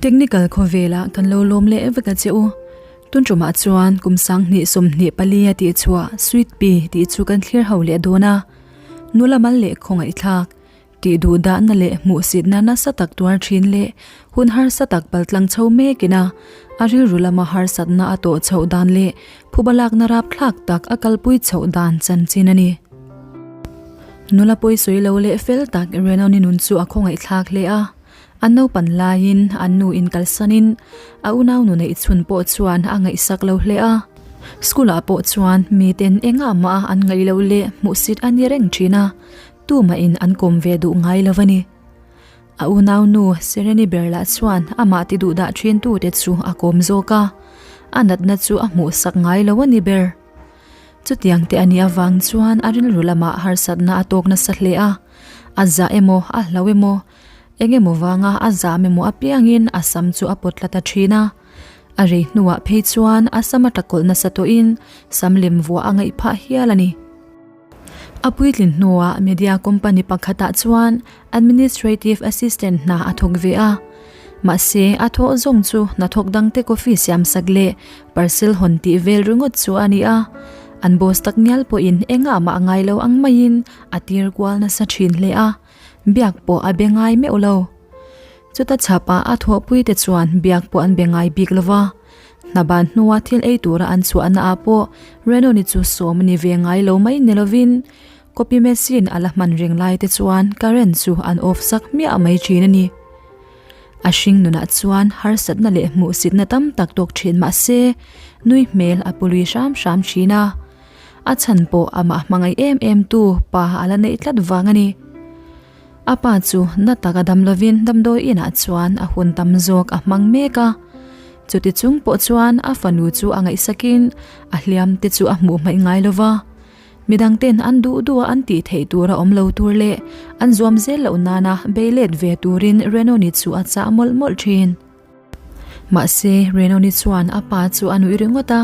Technical khawvelah kan lo lawm leh vek a che u. Tun tumah chuan kum 2024 a tih chhuah Sweet Pea tih chu kan thlir ho leh dawn a. Nula mal leh khawngaihthlak, tih duh dahna leh hmuhsitna nasa tak tuar thin leh hun harsa tak paltlang chho mekin a, a rilru lama harsatna a tawh chhoh dan leh phuba lakna rapthlak tak a kalpui chhoh dan chanchin a ni. Nula pawisawi lo leh fel tak Renoni nun chu a khawngaihthlak hle a. An naupan laiin an nu in kalsanin a unau nu neih chhun pawh chuan a ngaihsak lo hle a. School ah pawh chuan miten engah mah an ngaih loh leh hmuhsit a ni reng thin a, tumahin an kawm ve duh ngai lo a ni. A unau nu Sereni ber lah chuan amah ti duh dah thin tute chu a kawm zawk a, a natna chu a hmuhsak ngai lo a ni ber. Chutiang te a nih avang chuan a rilru lamah harsatna a tawk nasa hle a, a zah emaw a hlau emaw, Eng emaw vanga a zam emaw apiangin a sam chu a pawt tla ta thin a. A rei hnuah phei chuan a sam a tlakawlh nasa tawhin sam lem vuah a ngaih phah hial a ni. A puitlin hnuah media company pakhatah chuan administrative assistant hna a thawk ve a. Mahse, a thawh zawng chu hnathawk dangte coffee siamsak leh parcel hawn tih vel ringawt chu a ni a. An boss takngial pawhin engah mah ngai lo ang maiin a tir kual nasa thin hle a. Biak pawh a be ngai meuh lo. Chuta chhapah a thawhpui te chuan biak pawh an be ngai bik lo va. Hna ban hnua thil ei tura an chhuahna ah pawh Renoni chu sawm a ni ve ngai lo mai ni lovin copy machine a la hman reng lai te chuan current chu an off sak hmiah mai thin a ni. A hring nunah chuan harsatna leh hmuhsitna tam tak tawk thin mah se nui hmel a pului hram hram thin a. A chhan pawh amah hmangaih em em tu pa a la neih tlat vang a ni. A pa chu na taka dam lovin damdawi inah chuan a hun tam zawk a hmang mek a. Chuti chung pawh chuan a fanu chu a ngaihsakin a hliam te chu a hmuh hmaih ngai lo va. Midang ten an duh duh a an tih theih tur a awm lo tur leh an zuam zel loh nana bei let ve turin Renoni chu a chah mawlh mawlh thin. Mahse, Renoni chuan a pa chu a nuih ringawt a,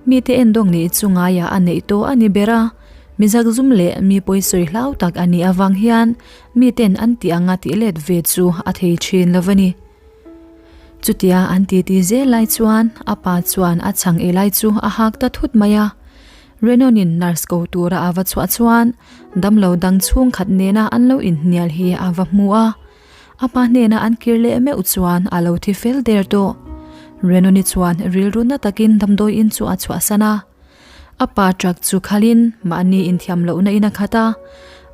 mite endawng nih chu ngaiah a neih tawh a ni ber a, mi zakzum leh mi pawisawi hlau tak a nih avang hian miten an tih anga tih let ve chu a thei thin lo va ni. Chutia an titi zel lai chuan a pa chuan a chhang ei lai chu a hak ta thut mai a, Renonin nurse ko tura a va chhuah chuan damlo dang chhungkhat nena an lo inhnial hi a va hmu a. A pa hnena an kir leh meuh chuan a lo thi fel der tawh. Renoni chuan rilru na takin damdawi in chu a chhuahsan a. A pa truck chu khalin mahni inthiam lohna in a khat a.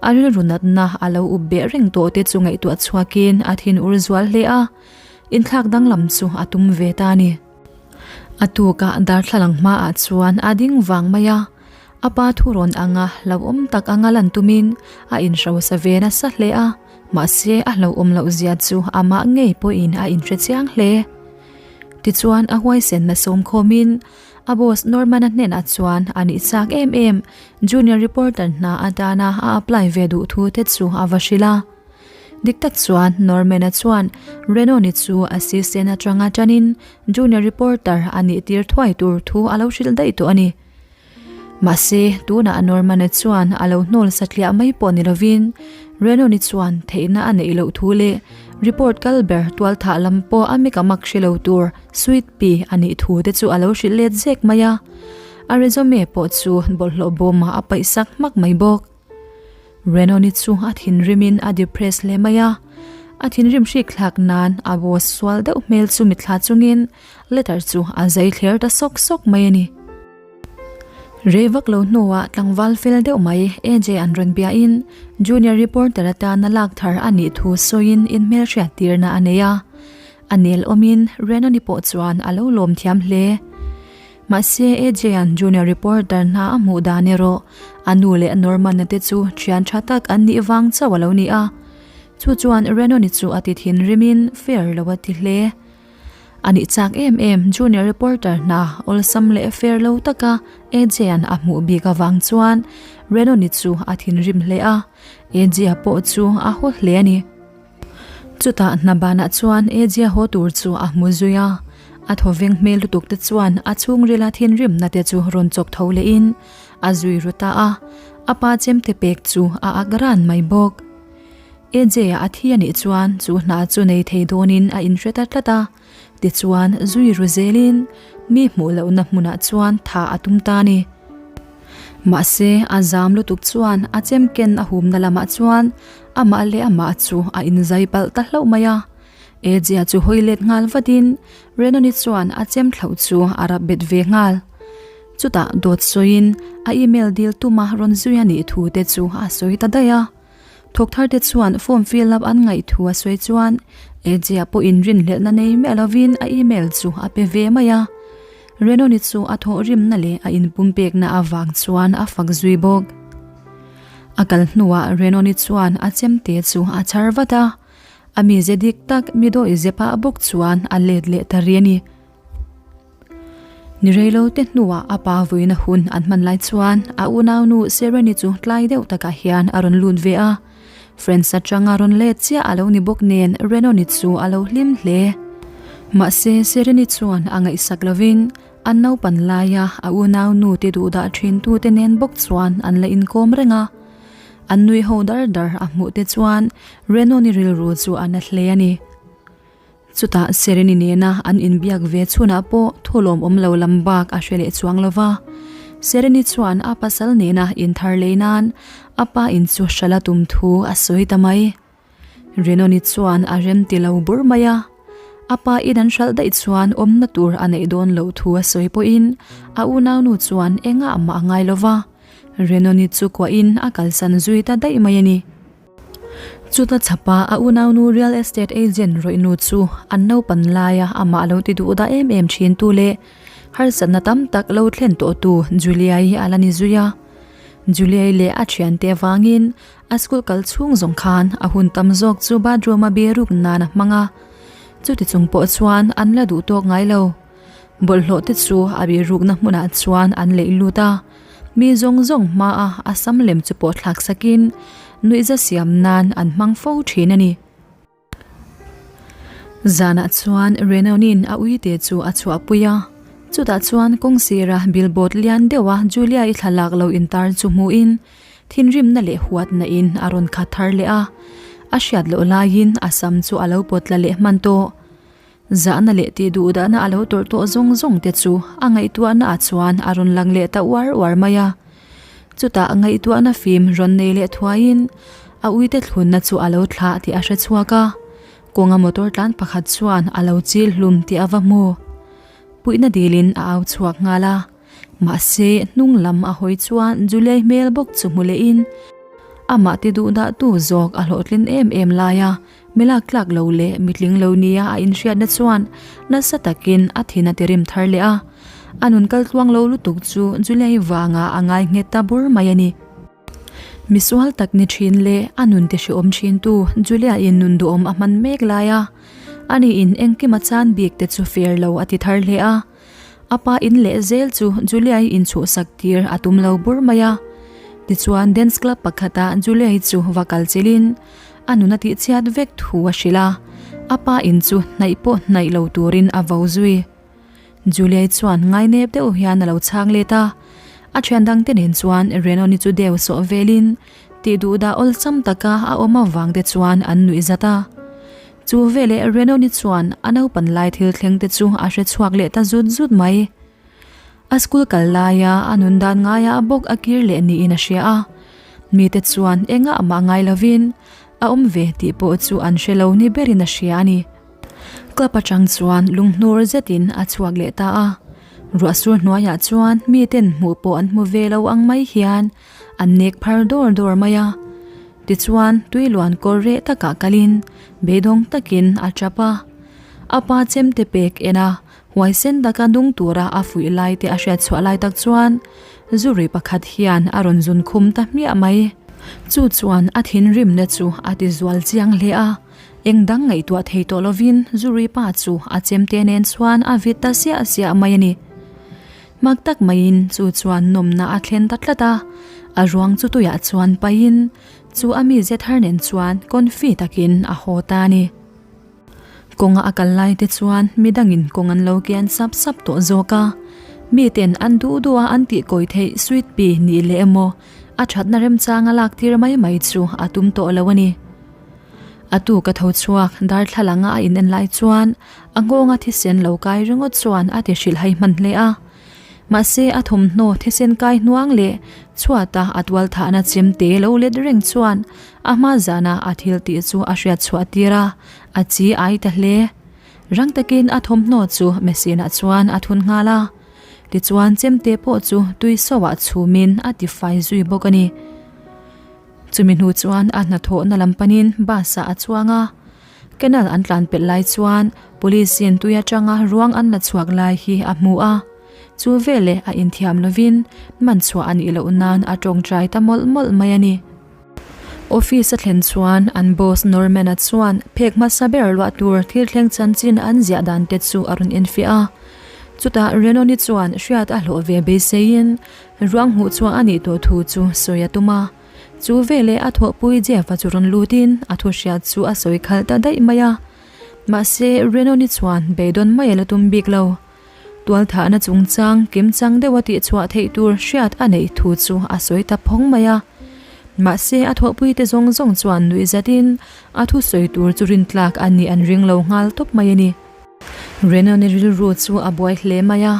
A rilru natna a lo up beh reng tawh te chu ngaihtuah chhuakin a thin ur zual hle a. Inthlak danglam chu a tum ve ta a ni. A tukah darthlalang hmaah chuan a ding vang mai a. A pa thu rawn anga hlauhawm tak anga lan tumin a inhrosa ve nasa hle a, mahse a hlauhawm loh zia chu amah ngei pawhin a inhre chiang hle. Tichuan a huaisenna sawm khawmin a boss Norman-a hnenah chuan a nih chak em em junior reporter hna atana a apply ve duh thu te chu a va hrilh a. Dik tak chuan Norman-a chuan Renoni chu assistant atanga tanin junior reporter a nih tir thuai tur thu a lo hrilh daih tawh a ni. Mahse, tunah Norman-a chuan a lo hnawl satliah mai pawh ni lovin, Renoni chuan theihna a neih loh thu leh report kal ber tualthah lam pawh a mik a mak hre lo tur Sweet Pea a nih thu te chu a lo hrilh let zek mai a. A resume pawh chu bawlhhlawh bawmah a paih sak hmak mai bawk. Renoni chu a thinrimin a depress hle mai a, a thinrim hrik thlak nan a boss sual deuh hmel chu mitthla chungin letter chu a zai thler ta sawk sawk mai a ni. Rei vak lo hnuah tlangval fel deuh mai AJ an rawn biahin junior reporter atana lak thar a nih thu sawiin inhmelhriat tirna a nei a, a nel awmin Renoni pawh chuan a lo lawm thiam hle. Mahse, AJ-a'n junior reporter hna a hmuh dan erawh a nu leh Norman-a te chu thian tha tak an nih vang chauh a lo ni a. Chu chuan Renoni chu a ti thinrimin fair lo a ti hle. A nih chak em em junior reporter hna awlsam leh fair lo taka AJ-a'n a hmuh bik avang chuan Renoni chu a thinrim hle a, AJ-a pawh chu a haw hle a ni. Chutah hna banah chuan Asia haw tur chu a hmu zui a, a thawveng hmel lutuk te chuan a chhungrila thinrimna te chu rawn chawk tho lehin a zui ru ta a, a pa chemte pek chu a ak ran mai bawk. AJ-a a thi a nih chuan chu hna chu nei thei dawnin a inhre ta tlat a. Tichuan, zui ru zelin mi hmuh lohna hmunah chuan tha a tum ta a ni. Mahse, a zam lutuk chuan a chem ken a humna lamah chuan amah leh amah chu a inzai palh ta hlauh mai a. AJ-a chu hawi let nghal vatin Renoni chuan a chem thlauh chu a rap bet ve nghal. Chutah dawt sawiin a email dil tuma rawn zui a nih thu te chu a sawi ta daih a. Thawk thar te chuan form fill up an ngaih thu a sawi chuan AJ-a pawhin rinhlelhna nei miah lovin a email chu a pe ve mai a. Renoni chu a thawhrimna leh a inpumpekna avang chuan a fak zui bawk. A kal hnuah Renoni chuan a chemte chu a chhar vat a. A mize dik tak mi dawihze pah bawk chuan a let leh ta ri a ni. Ni reilo te hnuah a pa vuina hun an hman lai chuan a unaunu Sereni chu tlai deuh takah hian a rawn lut ve a. France atanga rawn let chiah a lo ni bawk nen Renoni chu a lo hlim hle. Mahse Sereni chuan a ngaihsak lovin an naupan laia a unaunu te duhdah thintute nen bawk chuan an la inkawm reng a. An nui ho dar dar a hmuh te chuan Renoni rilru chu a na hle a ni. Chutah Sereni nena an inbiak ve chhunah pawh thu lawmawm lo lam bak a hre leh chuang lo va. Sereni chuan a pasal nena inthar lei nan a pa in chu hrala tum thu a sawi ta mai. Renoni chuan a rem ti lo bur mai a. A pa in an hralh daih chuan awmna tur a neih dawn loh thu a sawi pawhin a unaunu chuan engah mah a ngai lo va. Renoni chu kuahin a kalsan zui ta daih mai a ni. Chuta chhapa a unaunu real estate agent rawihnu chu an naupan laia amah lo ti duh dah em em thin tu leh harsatna tam tak lo thlen tawh tu Julia-i a la ni zui a. Julia-i leh a thiante avangin a school kal chhung zawng khan a hun tam zawk chu bathroom a biruk nan a hmang a, chuti chung pawh chuan an la duh tawk ngai lo. Bawlhhlawh te chu a birukna hmunah chuan an leih lut a. Mi zawng zawng hmaa a sam lem chu pawh thlak sakin nuihza siam nan an hmang fo thin a ni. Zanah chuan Renault-in a uite chu a chhuahpui a, chutah chuan kawng sira billboard lian deuha Julia-i thlalak lo intar chu hmuhin thinrimna leh huatna in a rawn khat thar leh a, a hriat loh laiin a sam chu a lo pawt tla leh hman tawh. Zahna leh tih duhdahna a lo tawrh tawh zawng zawng te chu a ngaihtuahna ah chuan a rawn lang leh ta uar uar mai a. Chutah ngaihtuahna fim rawn nei leh thuaiin a uite thlunna chu a lo thlah tih a hre chhuak a, kawnga motor tlan pakhat chuan a lo chil hlum tih a va hmu. Puihna dilin a au chhuak nghal a. Mahse, hnung lam a hawi chuan Juliai hmel bawk chu hmu lehin amah ti duhdahtu zawk a hlawhtlin em em lai a. Mi lak tlak lo leh mitling lo nia a inhriatna chuan nasa takin a thin a ti rim thar leh a, a nun kal tluang lo lutuk chu Juliai vanga a ngai nghet ta bur mai a ni. Misual tak ni thin leh a nun ti hrehawm thin tu Julia-in nun duhawm a hman mek lai a, aniin engkim a chan bik te chu fair lo a ti thar hle a. A pa in leh zel chu Julia-i inchhuhsak tir a tum lo bur mai a. Tichuan dance club pakhatah Julia-i chu va kal chilhin a nun a tihchhiat vek thu a hrilh a, a pa in chu hnaih pawh hnaih lo turin a vo zui. Julia-i chuan ngainep deuh hian a lo chhang let a, a thian dangte nen chuan Renoni chu deu sawh velin tih duhdah awlsam taka a awm avang te chuan an nuih zat a. Chu veleh Renoni chuan a naupan lai thil thleng te chu a hre chhuak leh ta zut zut mai. A school kal laia a nun dan ngaia a bawk a kir leh niin a hria a. Mite chuan engah mah ngai lovin a awm ve tih pawh chu an hre lo ni berin a hria a ni. Club atang chuan lunghnur zetin a chhuak leh ta a. Ruahsur hnuaiah chuan miten hmuh pawh an hmu ve lo ang mai hian an nek phar dawr dawr mai a. Tichuan tui luan kawr reh takah kalin beidawng takin a tap a. A pa chemte pek en a, Huaisen taka nung tura a fuih lai te a hriat chhuah lai tak chuan zurui pakhat hian a rawn zun khum ta hmiah mai. Chu chuan a thinrimna chu a ti zual chiang hle a, eng dang ngaihtuah thei tawh lovin zurui pa chu a chemte nen chuan a vit ta siah siah mai a ni. Mak tak maiin chu chuan nawmna a thlen ta tlat a, a ruang chu tuiah chuan paihin chu a mize thar nen chuan confi takin a haw ta a ni. Kawnga a kal lai te chuan midangin kawng an lo kian sap sap tawh zawk a, miten an duh duh a an tih kawi theih sweet pea nih leh emaw a thatna remchanga lak tir mai mai chu a tum tawh lo a ni. A tuk a tho chhuak darthlalanga a in en lai chuan a nghawnga thisen lo kai ringawt chuan a ti hrilh hai hman hle a. Mahse a thawmhnaw thisen kai hnuang leh chhuata a tual thahna chemte lo let reng chuan a hma zana a thil tih chu a hriat chhuah tir a, a chi ai ta hle. Rang takin a thawmhnaw chu machine ah chuan a thun nghal a. Tichuan chemte pawh chu tui soah chhumin a tifai zui bawk a ni. Chumi hnu chuan a hnathawhna lam panin bus ah a chuang a. Canal an tlan pelh lai chuan police in tui atanga ruang an la chhuak lai hi a hmu a. Chu veleh a inthiam lovin man chhuah a nih loh nan a tawngtai ta mawlh mawlh mai a ni. Office a thlen chuan an boss Norman-a chuan phek hmasa ber luah tur thil thleng chanchin an ziah dan te chu a rawn enfiah a. Chutah Renoni chuan hriat a hlawh ve beiseiin ruang hmuh chhuah a nih tawh thu chu sawi a tum a. Chu veleh a thawhpui Jeff-a chu rawn lutin a thu hriat chu a sawi khalh ta daih mai a. Mahse Renoni chuan beidawn mai a la tum bik lo. Tualthahna chungchang kimchang deuha tihchhuah theih tur hriat a neih thu chu a sawi ta phawng mai a. Mahse a thawhpuite zawng zawng chuan nuih zatin a thusawi tur chu rintlak a nih an ring lo nghal tawp mai a ni. Renoni rilru chu a buai hle mai a.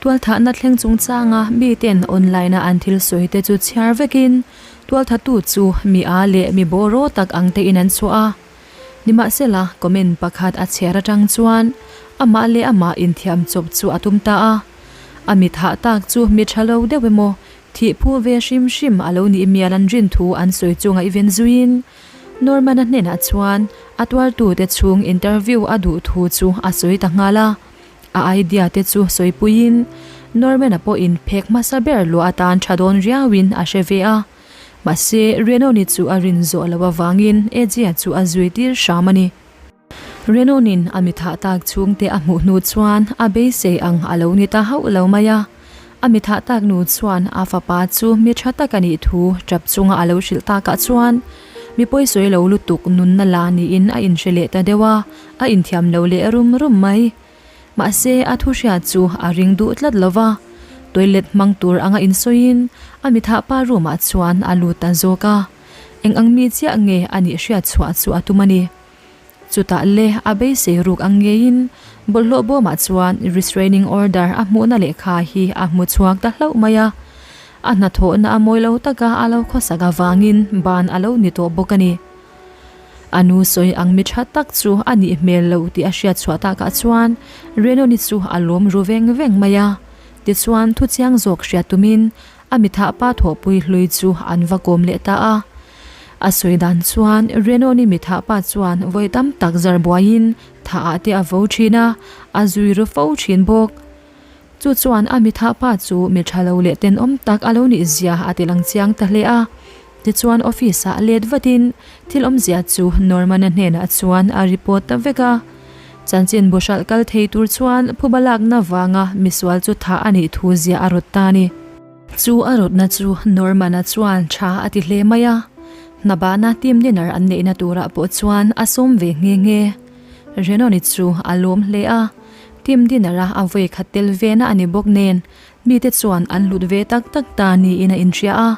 Tualthahna thleng chungchanga miten online-a an thil sawi te chu chhiar vekin tualthatu chu mi a leh mi bawraw tak ang tein an chhuah a. Nimahsela, comment pakhat a chhiar atang chuan amah leh amah inthiam chawp chu a tum ta a. A mi thah tak chu mi tha lo deuh emaw, thih phu ve hrim hrim a lo nih mial an rin thu an sawi chu ngaihven zuiin Norman-a hnenah chuan a tuartute chhung interview a duh thu chu a sawi ta nghal a. A idea te chu sawipuiin Norman-a pawhin phek hmasa ber luah atan tha dawn riauin a hre ve a. Mahse, Renoni chu a rin zawh loh avangin Ejia chu a zui tir hram a ni. Renonin a mi thah tak chhungte a hmuh hnu chuan a beisei ang a lo ni ta hauh lo mai a. A mi thah tak nu chuan a fapa chu mi tha tak a nih thu tap chunga a lo hrilh takah chuan mi pawisawi lo lutuk nunna la niin a inhre leh ta deuh a, a inthiam lo leh rum rum mai. Mahse, a thu hriat chu a ring duh tlat lo va, toilet hmang tur anga insawiin a mi thah pa room ah chuan a lut ta zawk a. Eng ang mi chiah nge a nih hriat chhuah chu a tum a ni. Chutah le a beisei ruk ang ngeiin bawlhhlawh bawmah chuan restraining order a hmuhna lehkha hi a hmu chhuak ta hlauh mai a. A hnathawhna a mawi lo taka a lo khawsak avangin ban a lo ni tawh bawk a ni. A nu sawi ang mi tha tak chu a nih hmel lo tih a hriat chhuah takah chuan Renoni chu a lawm ru veng veng mai a. Tichuan thuchiang zawk hriat tumin A mithah pa thawhpui hlui chu an va kawm leh ta a. A sawi dan chuan Renoni mithah pa chuan vawi tam tak zar buaiin thah ah te a vo thin a, a zui ru fo thin bawk. Chu chuan a mithah pa chu mi tha lo leh tenawm tak a lo nih zia a ti lang chiang ta hle a. Tichuan office ah let vatin thil awmzia chu Norman-a hnenah chuan a report ta vek a. Chanchin bu hralh kal thei tur chuan phuba lakna vanga misual chu thah a nih thu zia a rawt ta a ni. Chu a rawtna chu Norman-a chuan tha a ti hle mai a, hnabahna team dinner an neihna turah pawh chuan a sawm ve nghe nghe. Renoni chu a lawm hle a, team dinner-a a vawi khat tel vena a ni bawk nen mite chuan an hlut ve tak tak ta niin a inhria a.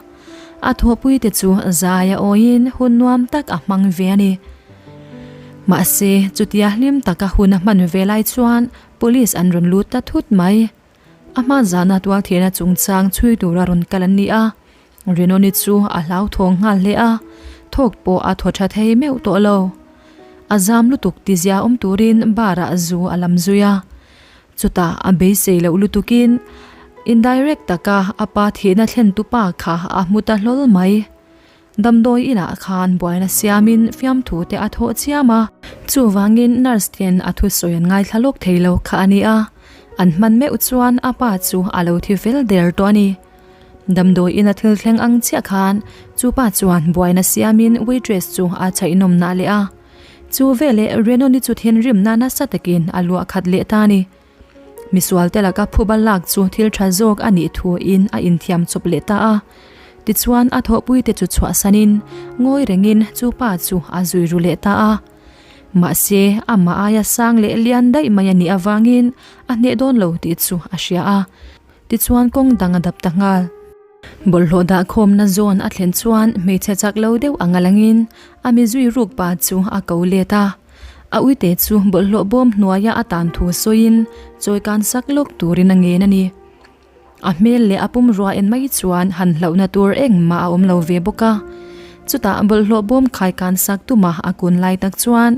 A thawhpuite chu zai a awiin hun nuam tak a hmang ve a ni. Mahse, chutia hlim taka hun a hman ve lai chuan Police an rawn lut ta thut mai. A hma zana tualthehna chungchang chhui tura rawn kal an ni a. Renoni chu a hlauthawng nghal hle a, thawk pawh a thaw tha thei meuh tawh lo. A zam lutuk tizia awm turin bar ah zu a lam zui a. Chutah a beisei loh lutukin indirect taka a pa thihna thlentu pa kha a hmu ta hlawl mai. Damdawi inah khan buaina siamin fiamthu te a thawh chiam a. Chuvangin nurse ten a thusawi an ngaithla lawk thei lo kha a ni a, an hman meuh chuan a pa chu a lo thi fel der tawh a ni. Damdawi ina thil thleng ang chiah khan chu pa chuan buaina siamin waitress chu a chhaihnawmnah leh a. Chu veleh Renoni chu thinrimna nasa takin a luah khat leh ta a ni. Misualte laka phuba lak chu thil tha zawk a nih thuin a inthiam chawp leh ta a. Tichuan a thawhpuite chu chhuahsanin ngawi rengin chu pa chu a zui ru leh ta a. Mahse amah aia sang leh lian daih mai a nih avangin a hneh dawn lo tih chu a hria a. Tichuan kawng dang a dap ta nghal. Bawlhhlawh dah khawmna zawn a thlen chuan hmeichhe chak lo deuh anga langin a mi zui ruk pa chu a ko let a. A uite chu bawlhhlawh bawm hnuaia a tan thu sawiin chawi kan sak lawk turin a ngen a ni. A hmel leh a pumrua en mai chuan han hlauhna tur engmah a awm lo ve bawk a. Chutah bawlhhlawh bawm khai kan sak tuma a kun lai tak chuan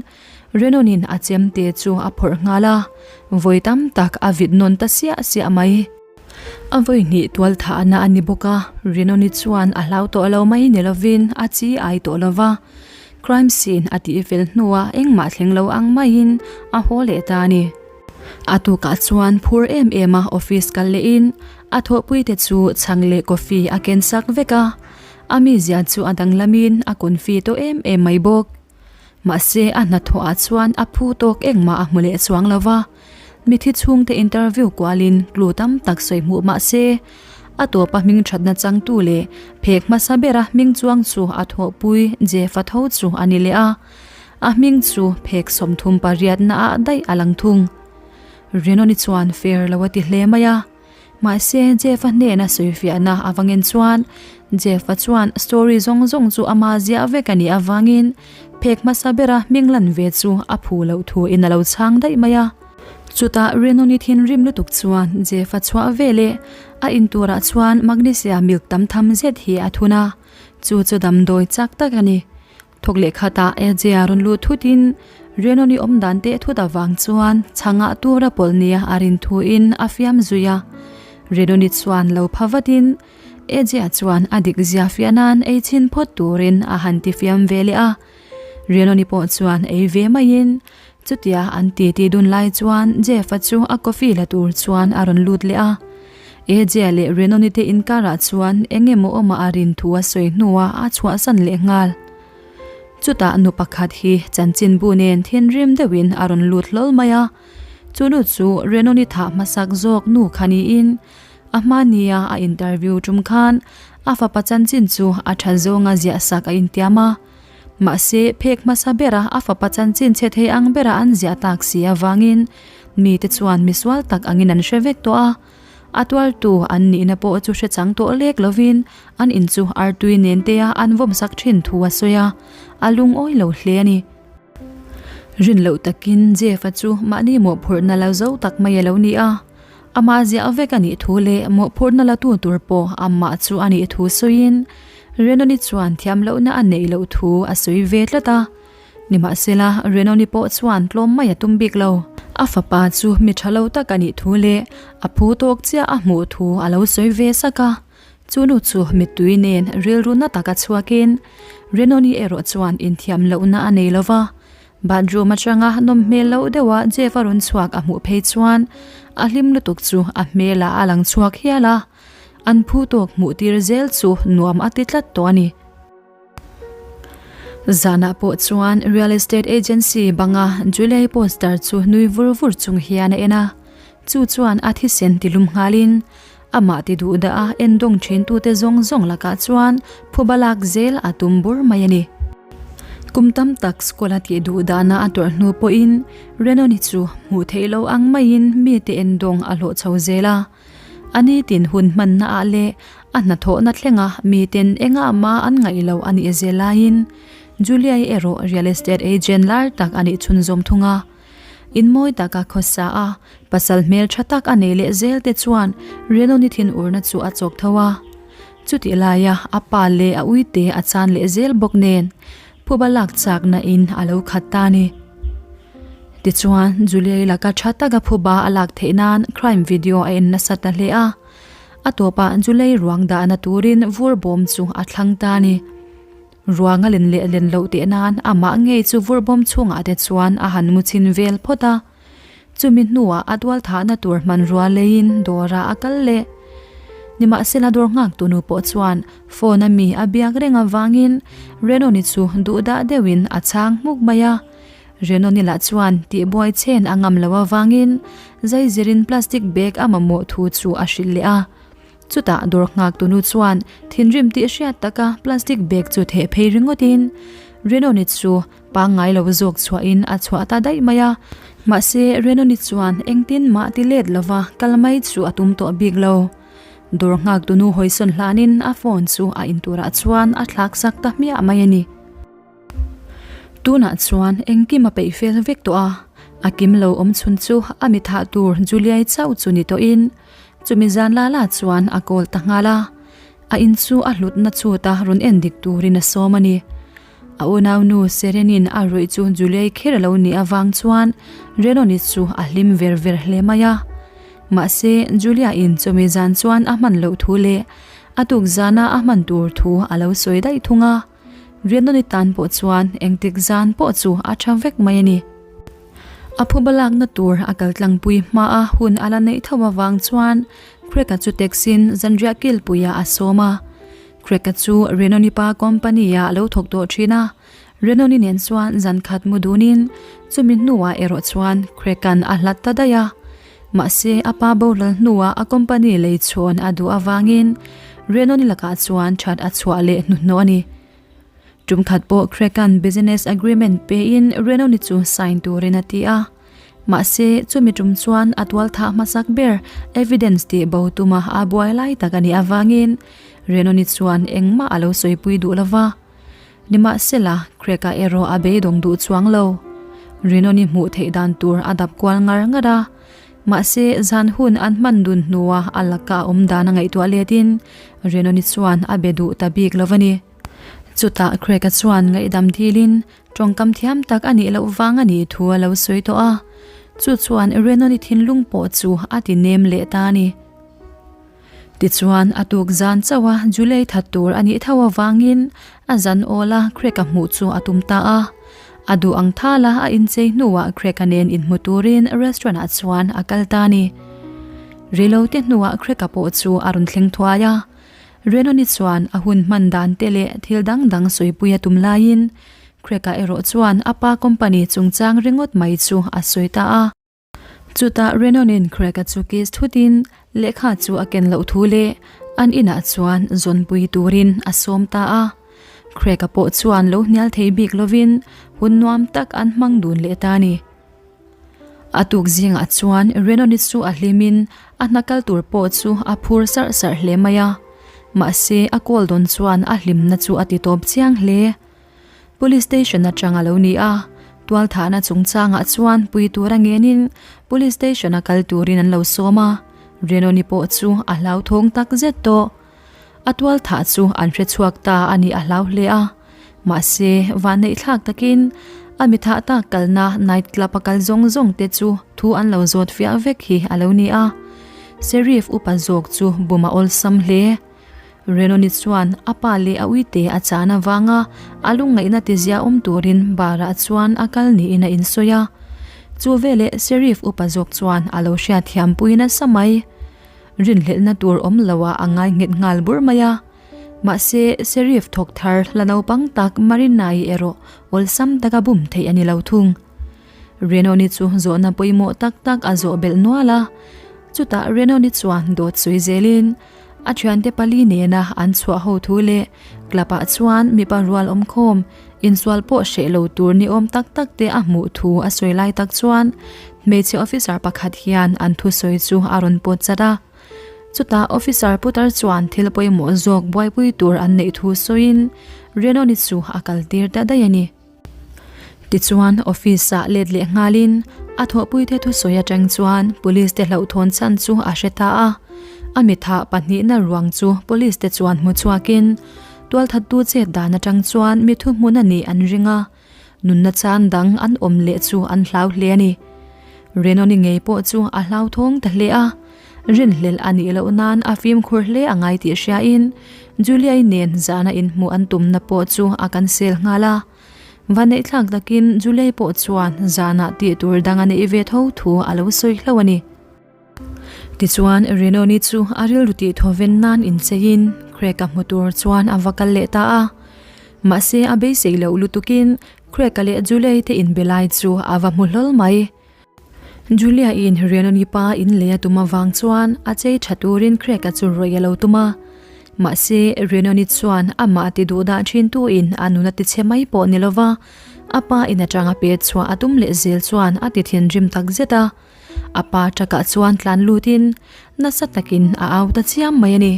Renon-in a chemte chu a phawrh nghal a, vawi tam tak a vit nawn ta siah siah mai. A vawi hnih tual thahna a ni bawk a, Renoni chuan a hlau tawh lo mai ni lovin a chi ai tawh lo va. Crime scene a tih fel hnuah engmah thleng lo ang maiin a haw leh ta a ni. A tukah chuan phur em em a office kal lehin a thawhpuite chu chhang leh coffee a ken sak vek a, a mizia chu a danglamin a confi tawh em em mai bawk. Mahse a hnathawhah chuan a phu tawk engmah a hmu leh chuang lo va, mithi chhungte interview kualin clue tam tak sawi hmuh mahse a tawpa hming thatna changtu leh phek hmasa bera hming chuang chu a thawhpui Jeff-a tho chu a ni leh a, a hming chu phek 38 naah daih a lang thung. Renoni chuan fair lo a ti hle mai a. Mahse, Jeff-a hnena sawifiahna avangin chuan Jeff-a chuan story zawng zawng chu ama ziah vek a nih avangin phek hmasa bera hming lan ve chu a phu loh thu in a lo chhang daih mai a. Chutah Renoni thinrim lutuk chuan Jeff-a chhuah veleh a inturah chuan magnesia milk tam tham zet hi a thun a, chu chu damdawi chak tak a ni. Thawk leh khatah Ejea rawn lut thutin Renoni awm dan teh thut avang chuan chhangah tura pawlh nia a rin thuin a fiam zui a. Renoni chuan lo pha vatin Ejea chuan a dik zia fiah nan ei chhin phawt turin a han ti fiam ve leh a. Renoni pawh chuan ei ve maiin chutia an titi dun lai chuan Jeff-a chu a coffee la tur chuan a rawn lut leh a. Ejea leh Renoni te inkarah chuan eng emaw awma a rin thu a sawi hnuah a chhuahsan leh nghal. Chutah nu pakhat hi chanchinbu nen thinrim deuhin a rawn lut hlawl mai a, chu nu chu Renoni thah hmasak zawk nu kha niin a hmania a interview tum khan a fapa chanchin chu a tha zawnga ziahsak a intiam a. Mahse, phek hmasa bera a fapa chanchin chhe thei ang bera an ziah tak si avangin mite chuan misual tak angin an hre vek tawh a. A tuartu an nihna pawh chu hre chang tawh lek lovin an in chu artui nen tea an vawmsak thin thu a sawi a, a lungawi lo hle a ni. Rin loh takin Jeff-a chu mahni mawhphurhna lo zo tak mai a lo ni a, amah ziah vek a nih thu leh mawhphurhna la tu tur pawh amah chu a nih thu sawiin Renoni chuan thiam lohna a neih loh thu a sawi ve tlat a. Nimahsela, Renoni pawh chuan tlawm mai a tum bik lo. A fapa chu mi tha lo tak a nih thu leh a phu tawk chiah a hmuh thu a lo sawi ve sak a. Chu nu chu mittui nen rilru na taka chhuakin Renoni erawh chuan inthiam lohna a nei lo va. Bathroom atanga nawm hmel loh deuha Jeff a rawn chhuak a hmuh phei chuan a hlim lutuk chu a hmelah a lang chhuak hial a. An phu tawk hmuh tir zel chu nuam a ti tlat tawh a ni. Zanah pawh chuan real estate agency banga Julie poster chu nui vur vur chung hian a en a, chu chuan a thisen ti lum nghalin amah ti duh dah a en dawng thin tute zawng zawng lakah chuan phuba lak zel a tum bur mai a ni. Kum tam tak school a tih duh dahna a tawrh hnu pawhin Renoni chu hmuh theih loh ang maiin mite en dawng a hlawh chho zel a. A nitin hun hmanna ah leh a hnathawhna thlenga miten engah mah an ngaih loh a nih zel laiin Julia-i erawh real estate agent lar tak a nih chhunzawm thung a. In mawi taka khawsa a, pasal hmel tha tak a nei leh zel te chuan Renoni thinurna chu a chawk tho a. Chutih laia a pa leh a uite a chan leh zel bawk nen phuba lak chakna in a lo khat ta a ni. Tichuan, Julia-i laka tha taka phuba a lak theih nan crime video a en nasa ta hle a. A tawpah Julia-i ruang dahna turin vur bawm chu a thlang ta a ni. Ruang a len leh len loh teh nan amah ngei chu vur bawm chhungah te chuan a han mu chhin vel phawt a. Chumi hnuah a dual thahna tur hmanrua leiin dawrah a kal leh. Nimahsela dawr nghaktu nu pawh chuan phone a mi a biak reng avangin Renoni chu duhdah deuhin a chhang hmuk mai a. Renoni lah chuan tihbuai chen a ngam lo avangin zaizirin plastic bag a mamawh thu chu a hrilh leh a. Chutah dawr nghaktu nu chuan thinrim tih hriat taka plastic bag chu theh phei ringawtin Renoni chu Pangngai lo zawk chhuahin a chhuah ta daih mai a, mahse Renoni chuan engtin mah ti let lova kal mai chu a tum tawh bik lo. Dawr nghak tunu hawisawn hlanin a phone chu a inturah chuan a thlak sak ta hmiah mai a ni. Tunah chuan engkim a peih fel vek tawh a, a kim lo awm chhun chu a mi thah tur Juliai chauh chu ni tawhin chumi zan la la chuan a kawl ta nghal a, a in chu a hlutna chhuta rawn en dik turin a sawm a ni. A unaunu Serenin a ruih chu Juliai kher a lo nih avang chuan Renoni chu a hlim ver ver hle mai a. Mahse, Julia-in chumi zan chuan a hman loh thu leh a tuk zana a hman tur thu a lo sawi daih thung a. Rianawni tan pawh chuan engtik zan pawh chu a tha vek mai a ni. A phuba lakna tur a kal tlangpui hmaa hun a la neih tho avang chuan Craig-a chu taxi-in zanriah kilpuiah a sawm a. Craig-a chu Rianawni pa company-ah a lo thawk tawh thin a, Rianawni nen chuan zan khat mu dunin chumi hnuah erawh chuan Craig-a'n a hlat ta daih a. Mahse, a pa boral hnuah a company lei chhawn a duh avangin Renoni lakah chuan that a chhuah leh hnuhnawh a ni. Tum khat pawh Craig-a'n business agreement pein Renoni chu sign turin a ti a. Mahse, chumi tum chuan a tualthah hmasak ber evidence tih bo tuma a buai lai tak a nih avangin Renoni chuan engmah a lo sawipui duh lova. Nimahsela, Craig-a erawh a beidawng duh chuang lo. Rinawni hmuh theih dan tur a dap kual ngar ngar a. Mahse, zan hun an hman dun hnua a laka a awm dan a ngaihtuah letin Rinawni chuan a be duh ta bik lo a ni. Chutah Craig-a chuan ngaihdam dilin tawngkam thiam tak a nih loh vang a nih thu a lo sawi tawh a. Chu chuan Rinawni thinlung pawh chu a ti nem leh ta a ni. Tichuan, a tuk zan chauh a Julie that tur a nih tho avangin a zan awl a Craig-a hmuh chu a tum ta a. A duh ang thal a a inchei hnuah Craig-a nen inhmu turin restaurant ah chuan a kal ta a ni. Reilote hnuah Craig-a pawh chu a rawn thleng thuai a. Renoni chuan a hun hman dan te leh thil dang dang sawipui a tum laiin Craig-a erawh chuan a pa company chungchang ringawt mai chu a sawi ta a. Chutah Renon-in Craig-a chu kiss thutin lehkha chu a ken loh thu leh an inah chuan zawnpui turin a sawm ta a. Craig-a pawh chuan lo hnial thei bik lovin hun nuam tak an hmang dun leh ta a ni. A tuk zingah chuan Renon-i chu a hlimin a hna kal tur pawh chu a phur sarh sarh hle mai a. Mahse a call dawn chuan a hlimna chu a ti tawp chiang hle. Police station atang a lo ni a, tualthahna chungchangah chuan pui tura ngenin police station a kal turin an lo sawm a, Renoni pawh chu a hlauthawng tak zet tawh. A tualthah chu an hre chhuak ta a nih a hlau hle a, mahse vanneih thlak takin a mi thah tak kalna night club a kal zawng zawng te chu thu an lo zawt fiah vek hi a lo ni a, Sheriff upa zawk chu bum a awlsam hle. Renoni chuan a pa leh a uite a chan avanga a lungngaihna tizia awm turin bar-ah chuan a kal niin a insawi a. Chu veleh Sheriff upa zawk chuan a lo hriatthiam pui nasa mai. Rinhlelhna tur awm loah a ngai nghet nghal bur mai a. Mahse, Sheriff thawk thar la naupang tak Marina-i erawh awlsam taka bum theih a ni lo thung. Renoni chu zawhna pawimawh tak tak a zawh belh nual a. Chutah Renoni chuan dawt sawi zelin a thiante pali nena an chhuah ho thu leh club ah chuan mipa rual awmkhawm insual pawh hreh lo tur ni awm tak tak te a hmuh thu a sawi lai tak chuan hmeichhe officer pakhat hian an thusawi chu a rawn pawt chat a. Chutah officer putar chuan thil pawimawh zawk buaipui tur an neih thu sawiin Renoni chu a kal tir ta daih a ni. Tichuan office ah let leh nghalin a thawhpuite thusawi atang chuan police te hlauhthawn chhan chu a hre ta a. A mitha pahnihna ruang chu police te chuan hmu chhuakin tualthattu chet dan atang chuan mi thuhmun a nih an ring a, nunna chan dang an awm leh chu an hlau hle a ni. Renoni ngei pawh chu a hlauthawng ta hle a. Rinhlelh a nih loh nan a fimkhur hle a ngai tih hriain Julia-i nen zahna inhmuh an tumna pawh chu a cancel nghal a. Vaneihthlak takin Julia-i pawh chuan zanah tih tur dang a neih ve tho thu a lo sawi hlauh a ni. Tichuan Renoni chu a rilru tih thawven nan incheiin Craig-a hmu tur chuan a va kal leh ta a. Mahse a beisei loh lutukin Craig-a leh Julia-i te inbe lai chu a va hmu hlawl mai. Julia-in Renoni pa in lei a tum avang chuan a chei tha turin Craig-a chu rawih a lo tum a. Mahse, Renoni chuan amah ti duh dah thin tuin a nun a ti chhe mai pawh ni lova, a pa in atanga pet chhuah a tum leh zel chuan a ti thinrim tak zet a. A pa truck-ah chuan tlan lutin nasa takin a au ta chiam mai a ni.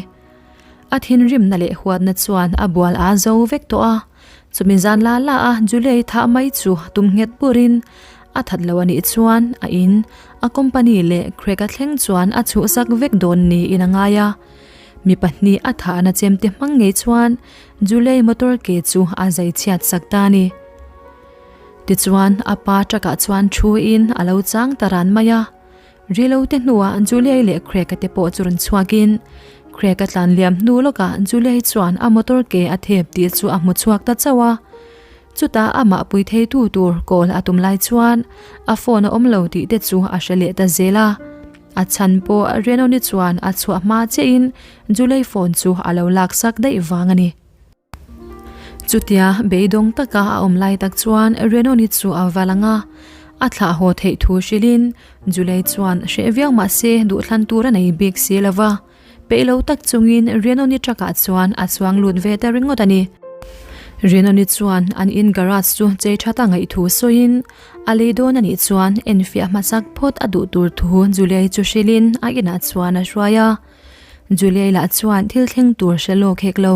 A thinrimna leh huatna chuan a bual a zo vek tawh a, chumi zan la la a Julie thah mai chu tum nghet burin a that lo a nih chuan a in, a company leh Craig-a thleng chuan a chhuhsak vek dawn niin a ngai a. Mi pahnih a thahna chemte hmang ngei chuan Julie motor ke chu a zai chhiat sak ta a ni. Tichuan a pa truck-ah chuan thu in a lo chang ta ran mai a. Rilo te hnuah Julie leh Craig-a te pawh chu rawn chhuakin Craig-a tlan liam hnu lawkah Julie chuan a motor ke a thep tih chu a hmu chhuak ta chauh a. Chutah amah pui theitu tur call a tum lai chuan a phone a awm lo tih te chu a hre leh ta zel a. A chhan pawh Renoni chuan a chhuah hma chiahin Julie phone chu a lo laksak daih vang a ni. Chutia beidawng taka a awm lai tak chuan Renoni chu a va lang a, a thlah haw theih thu hrilhin Julie chuan hreh viau mah se duhthlan tur a nei bik si lo va, peih lo tak chungin Renoni truck ah chuan a chuang lut ve ta ringawt a ni. Renoni chuan an in garage chu chei that a ngaih thu sawiin a lei dawn a nih chuan enfiah hmasak phawt a duh tur thu Julie chu hrilhin a inah chuan a hruai a. Julie lah chuan thil thleng tur hre lawk hek lo.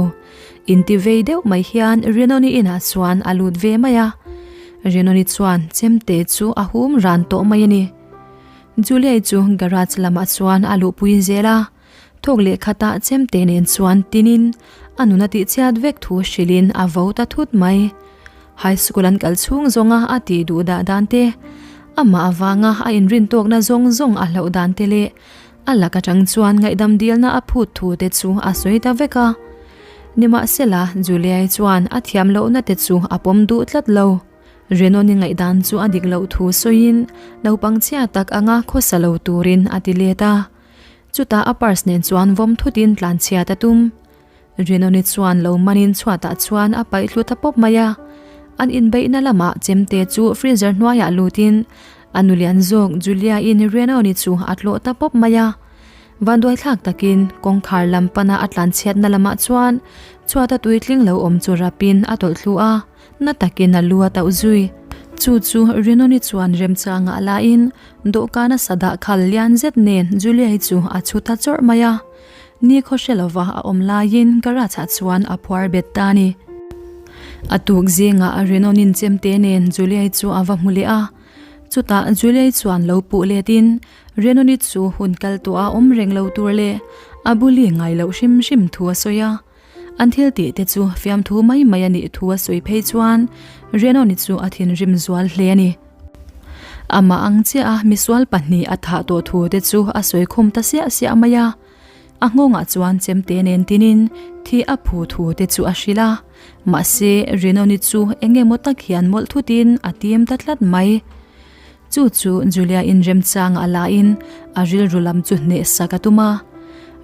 Inti vei deuh mai hian Rinawni inah chuan a lut ve mai a. Rinawni chuan chemte chu a hum ran tawh mai a ni. Julie chu garage lamah chuan a luhpui zel a. Thawk leh khatah chemte nen chuan tinin a nun a tihchhiat vek thu hrilhin a vo ta thut mai. High school an kal chhung zawnga a tih duh dah dan te, amah avanga a inrintawkna zawng zawng a hlauh dan te leh A lak atang chuan ngaihdam dilna a phut thu te chu a sawi ta vek a. Nimahsela, Juliai chuan a thiam lohna te chu a pawm duh tlat lo. Renoni ngaihdan chu a dik loh thu sawiin naupang chhia tak anga khawsa lo turin a ti let a. Chutah a purse nen chuan vawm thutin tlanchhiat a tum. Rinawni chuan lo manin chhuatah chuan a paih thlu ta pawp mai a. An inbeihna lamah chemte chu freezer hnuaiah lutin a nulian zawk Julia-in Rinawni chu a tlawh ta pawp mai a. Vanduaithlak takin kawngkhar lam pana a tlanchhiatna lamah chuan chhuata tuitling lo awm chu rapin a tawlh thlu a, na takin a lu a tauh zui. Chu chu Rinawni chuan remchangah lain dawhkana sadah khal lian zet nen Julia-i chu a chhu ta chawrh mai a. Ni khaw hre lova a awm laiin garage ah chuan a phuar bet ta a ni. A tuk zingah Renon-in chemte nen Julie chu a va hmu leh a. Chutah Julie chuan lo puh letin Renon-i chu hun kal tawh a awm reng lo tur leh a buli ngai loh hrim hrim thu a sawi a. An thil tih te chu fiamthu mai mai a nih thu a sawi phei chuan Renon-i chu a thinrim zual hle a ni. Amah ang chiah a misual pahnih a thah tawh thu te chu a sawi khum ta siah siah mai a. A nghawngah chuan chemte nen tinin thi a phu thu te chu a hrilh a. Mahse, Rinawni chu eng emaw tak hian mawlh thutin a tim ta tlat mai. Chu chu Julia inremchang a lain a rilru lam chu hnehsak a tum a.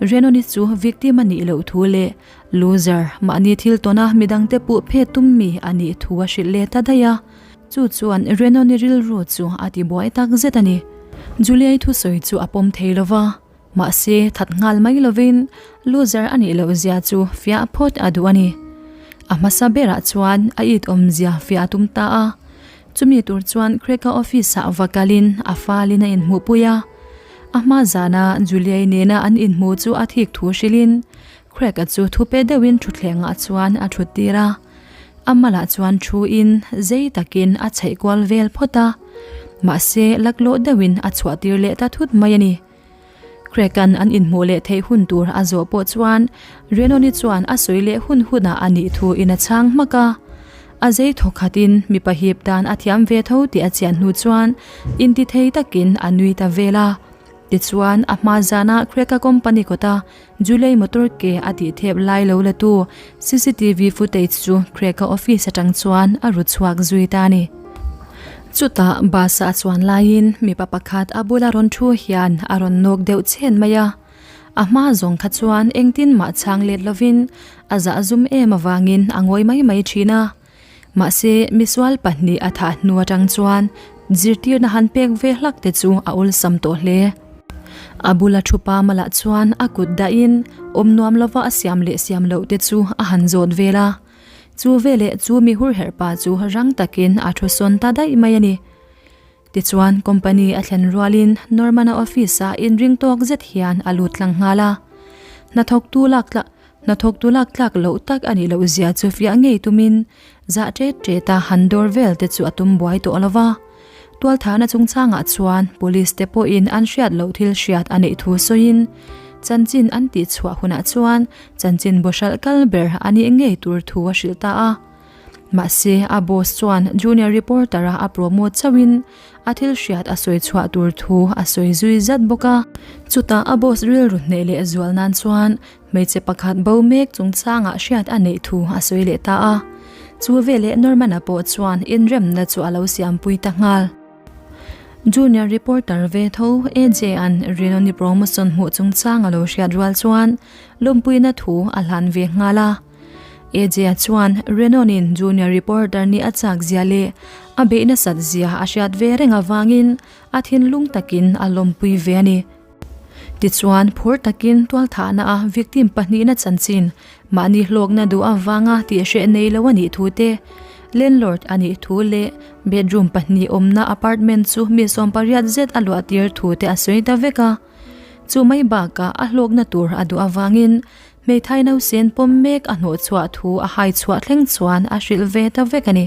Rinawni chu victim a nih loh thu leh loser mahni thil tawna midangte puh phet tum mi a nih thu a hrilh leh ta daih a. Chu chuan Renoni rilru chu a ti buai tak zet a ni. Juliai thusawi chu a pawm thei lo va, mahse that nghal mai lovin loser a nih loh zia chu fiah phawt a duh a ni. A hmasa berah chuan a it awmzia fiah a tum ta a, chumi tur chuan Craig-a office-ah va kalin a falin a inhmuhpui a. A hma zana Juliai nena an inhmu chu a thik thu hrilhin Craig-a chu thupe deuhin thutthlengah chuan a thut tir a. A malah chuan thu in zei takin a chheih kual vel phawt a, mahse laklawh deuhin a chhuah tir leh ta thut mai a ni. Craig-a'n an inhmuh leh theih hun tur a zawh pawh chuan Renoni chuan a sawi leh hun hunah a nih thu in a chhang hmak a. A zei thaw khatin mipa hip dan a thiam ve tho tih a chian hnu chuan intithei takin a nui ta vel a. Tichuan, a hma zana Craig-a company kawta Julie motor ke a tih thep lai lo la tu cctv footage chu Craig-a office atang chuan a ru chhuak zui ta a ni. Chutah bus a chuan laiin mipa pakhat a bula rawn thu hian a rawn nawk deuh chhen mai a. A hma zawng kha chuan engtin mah chhang let lovin a zahzum em avangin a ngawi mai mai thin a. Mahse, misual pahnih a thah hnu atang chuan zirtirna han pek ve hlak te chu a awlsam tawh hle. A bula thu pa malah chuan a kut dahin awm nuam lova a siam leh siam loh te chu a han zawt vel a. Chu veleh chu mi hurherh pa chu rang takin a thu sawn ta daih mai a ni. Tichuan company a thlen rualin Norman-a office-ah inring tawk zet hian a lut tlang nghal a. Hnathawktu lak tla hnathawktu lak tlak loh tak a nih loh zia chu fiah ngei tumin zah ṭet ṭeta han dawr vel te chu a tum buai tawh lo va. Tualthahna chungchangah chuan police te pawhin an hriat loh thil hriat a neih thu sawiin chanchin an tihchhuah hunah chuan chanchin bawhralh kal ber a nih ngei tur thu a hrilh ta a. Mahse, a boss chuan junior reporter-a a promote chauhin a thil hriat a sawi chhuah tur thu a sawi zui zat bawk a. Chutah a boss rilru hneh leh zual nan chuan Hmeichhe pakhat bo mek chungchangah hriat a neih thu a sawi leh ta a. Chu veleh Norman-a pawh chuan inremna chu a lo siampui ta nghal. Junior reporter ve tho AJ-a'n Rinawni promotion hmuh chungchang a lo hriat rual chuan lawmpuina thu a hlan ve nghal a. AJ-a chuan Renawnin junior reporter nih a chak zia leh a beih nasat zia a hriat ve reng avangin a thinlung takin a lawmpui ve a ni. Tichuan, phur takin tualthahna a victim pahnihna chanchin mahni hlawkna duh avanga tihhreh nei lo a nih thu te, landlord a nih thu leh bedroom pahnih awmna apartment chu mi 80 zet a luah tir thu te a sawi ta vek a. Chu mai bakah a hlawkna tur a duh avangin hmeithai nausen pawm mek a hnawhchhuah thu a hai chhuah thleng chuan a hrilh ve ta vek a ni.